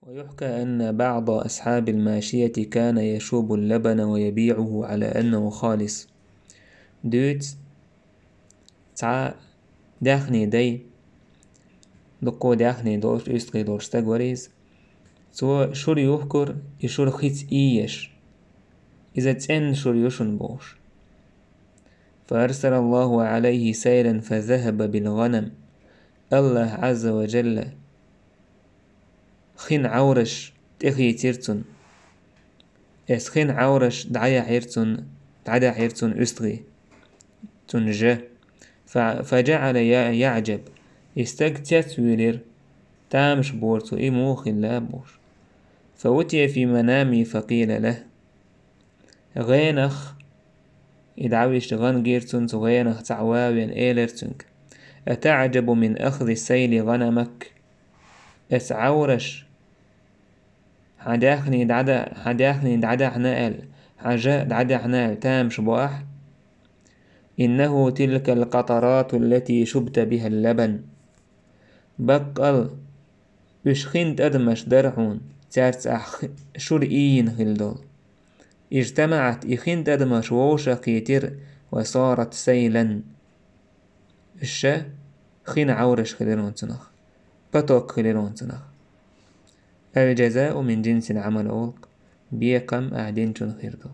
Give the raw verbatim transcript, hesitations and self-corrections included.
ويحكى أن بعض أصحاب الماشية كان يشوب اللبن ويبيعه على أنه خالص. Дуьйцу, цхьа даьхни дай, дуккха даьхни долуш, уьстагӀий долуш стаг вара иза. Цо шура юхкура, и шура хица ийеш. Иза цӀенна шура ю шуна бохуш. فأرسل الله عليه سيلا فذهب بالغنم. АллахӀ Ӏазза ва Жалла хин Ӏовраш тӀехийцира цунна. Эс хин Ӏовраш дӀаяхьира цунна, дӀадаьхьира цунна уьстагӀий, цунна жа. Фа-, فجعل يع-, يعجب. И стаг цецвуьйлира, тамаш бора цо, и муха хилла бохуш. فأتي في منامه فقيل له. ГӀенах, и дӀавижча гӀан гира цунна, цу гӀенах цхьаъ ван веана, элира цуьнга: أتعجب من أخذ السيل غنمك؟ Эс Ӏовраш хьан даьхни дӀада-, хьан даьхни дӀадаьхьна аьлла, хьан жа дӀадаьхьна аьлла, тамаш бо ахь? إنه تلك القطرات التي شبت بها اللبن. Баккъал, уьш хин тӀадамаш дара хьуна, цаьрца ахь хи-, шура иййина хилла долу. اجتمعت, и хин тӀадамаш вовшахкхийтира, وصارت سيلا. Уьш ша хин Ӏовраш хилира хьуна цунах, поток хилира хьуна цунах. الجزاء من جنس العمل олу, бекхам ахь динчун хир ду.